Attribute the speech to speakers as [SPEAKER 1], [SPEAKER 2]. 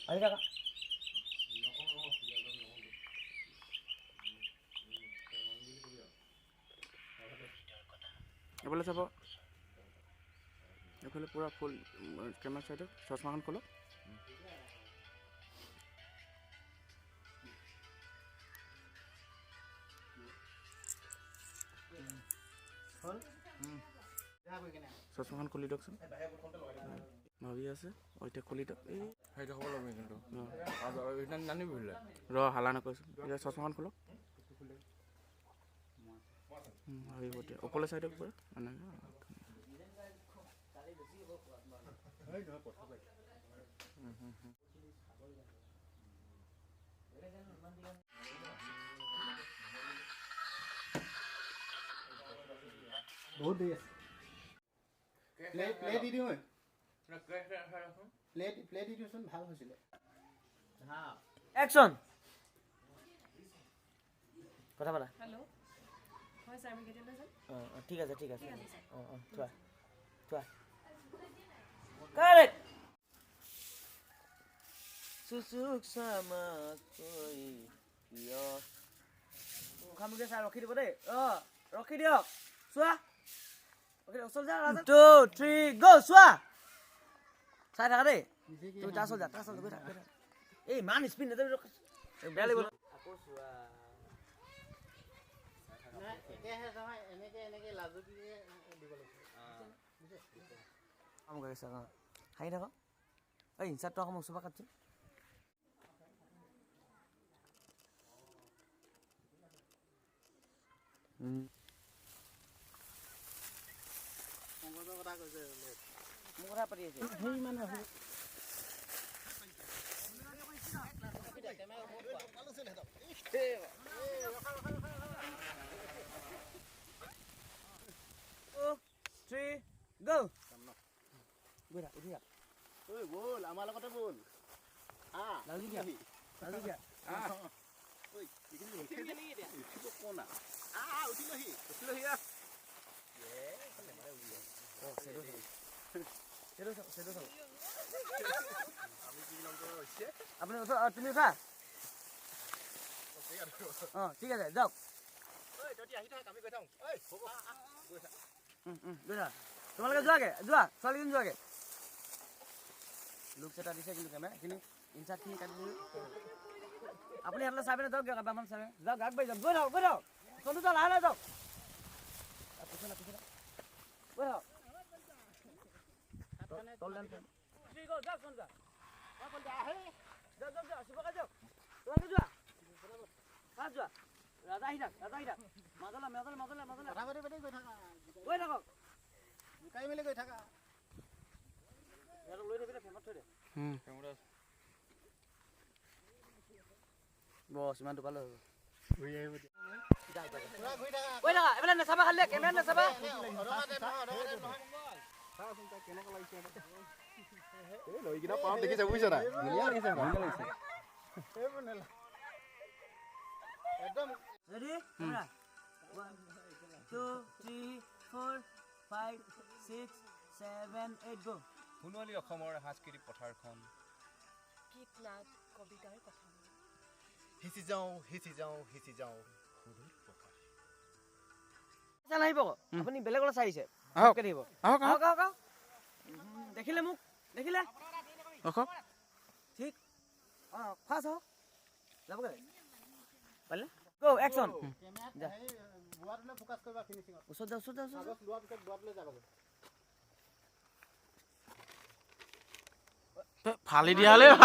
[SPEAKER 1] আহি থাকা।
[SPEAKER 2] এইফালে চাব, এইফালে পূৰা ফুল কেমেৰা চাইডত। চশমাখন খোলক। চশমাখন খুলি দিয়কচোন। ভাবি আছে। অঁ, এতিয়া খুলি দিয়ক। এই
[SPEAKER 3] সেইটো হ'ব লাগিব কিন্তু।
[SPEAKER 2] অঁ।
[SPEAKER 3] নানিবি বোলে।
[SPEAKER 2] ৰ, হালা নকৰিছোঁ। এতিয়া চশমাখন খোলক। ভাবিব এতিয়া। ওপৰলৈ চাই দিয়ক পূৰা এনেকৈ।
[SPEAKER 4] বহুত দেৰি আছে। প্লে প্লে দি দিওঁ, প্লে প্লে দি দিওঁচোন, ভাল হৈছিলে।
[SPEAKER 1] একশ্যন। কথা পাতা।
[SPEAKER 5] হেল্ল', হয় ছাৰ, আমি কেতিয়ালৈ যাম?
[SPEAKER 1] অঁ অঁ, ঠিক আছে, ঠিক আছে। অঁ অঁ, থোৱা থোৱা। কাৰেক্ট। চুচুক চামাকৈ কিয় মুখামুখি চাই ৰখি দিব দেই। অঁ, ৰখি দিয়ক। চোৱা, ৰখি দিয়ক। ওচৰলৈ যা ৰাজা। 2 3 গ'। চোৱা, চাই থাকা দেই। তুমি তাৰ ওচৰত যা, তাৰ ওচৰত গৈ থাক, গৈ থাক। এই ইমান স্পীড নাযাবি, বেয়া লাগিব। আকৌ চোৱা।
[SPEAKER 4] নাই, একেহে নহয়, এনেকে এনেকে লাজুকীকে দিব লাগিব।
[SPEAKER 1] কাম কৰি আছা। অঁ, হাঁহি থাকক। এই ইনচাৰ্টটো আকৌ ওচৰৰ পৰা কাটচোন।
[SPEAKER 4] পংকজৰ কথা কৈছে।
[SPEAKER 1] মোৰ কথা পাতি আছে।
[SPEAKER 4] সেই মানে
[SPEAKER 1] 2 3 গ'। গৈ থাক, উঠি থাক।
[SPEAKER 4] ঐ, ব'ল, আমাৰ লগতে ব'ল। আহ।
[SPEAKER 1] লাজুকীয়া, লাজুকীয়া।
[SPEAKER 4] ঐ, এইখিনি উঠিব ক না। আহ, উঠিলহি, উঠিলহি, আহ।
[SPEAKER 1] অঁ, সেইটো চাব, সেইটো চাব, সেইটো চাব। আপুনি উঠা। অঁ, তুমি উঠা। অঁ, ঠিক আছে, যাওক। গৈ থাক। তোমালোকে যোৱাগে, যোৱা। ছোৱালীজনী যোৱাগে। লুকচ এটা দিছে কিন্তু। কেমেৰা এইখিনি ইনচাৰ্টখিনি কাটি দিলোঁ। আপুনি সেইফালে চাই পিনে যাওক এবাৰমান চাই পিনে যাওক। আগবাঢ়ি যাওক। গৈ থাকক, গৈ থাকক। চলো, যাওক, লাহে লাহে যাওক। পিছলে, পিছলে গৈ থাকক। তল যাওক, চল, যাওক, যাওক, যাওক, যাওক। শিৱসাগৰ যাওক। তোমালোকে যোৱা, ফাৰ্ষ্ট যোৱা। ৰাজা আহি থাক, ৰাজা আহি থাক। মাজলৈ, মাজলৈ, মাজলৈ, মাজলৈ।
[SPEAKER 4] কথা পাতি পাতি গৈ থাকা।
[SPEAKER 1] গৈ থাকক।
[SPEAKER 4] জোকাৰি মেলি গৈ থাকা।
[SPEAKER 1] সিহঁতক লৈ থাকিলে ফেমত থৈ দে। বছ, ইমানটো পালে হ'ব।
[SPEAKER 4] ঘূৰি আহিব দিয়া। পুৰা ঘূৰি থাকা।
[SPEAKER 1] গৈ থাকা। এইফালে নাচাবা খালি, কেমেৰাত নাচাবা।
[SPEAKER 4] লৰিকেইটা পাওঁ দেখিছে, বুজিছ নাই? ধুনীয়া লাগিছে, ধুনীয়া লাগিছে। একদম
[SPEAKER 1] ready? Camera. 1 2 3 4 5 6 7 8 গ'।
[SPEAKER 3] সোণোৱালী অসমৰ সাংস্কৃতিক পথাৰখন।
[SPEAKER 5] গীত নাট কবিতাৰ কথা।
[SPEAKER 4] সিঁচি যাওঁ, সিঁচি যাওঁ, সিঁচি যাওঁ সুদূৰ প্ৰসাৰে।
[SPEAKER 1] নাহিব আকৌ। আপুনি বেলেগলৈ চাই আহিছে।
[SPEAKER 2] আহক।
[SPEAKER 1] থাকিব।
[SPEAKER 2] আহক, আহক।
[SPEAKER 1] আহক, আহক, আহক। দেখিলে মোক, দেখিলে।
[SPEAKER 2] ৰখক।
[SPEAKER 1] ঠিক। অঁ, ফাৰ্ষ্ট আহক। যাবগৈ পাৰিলে। গ', একশ্যন। যা।
[SPEAKER 4] বোৱাটোলৈ ফ'কাছ কৰিবা ফিনিচিঙত।
[SPEAKER 1] ওচৰত যা, ওচৰত যা, ওচৰত যা।
[SPEAKER 4] কাগজ লোৱাৰ পিছত বোৱাটোলৈ যাবাগৈ।
[SPEAKER 2] ফালি দিয়া হ'লে ভাল।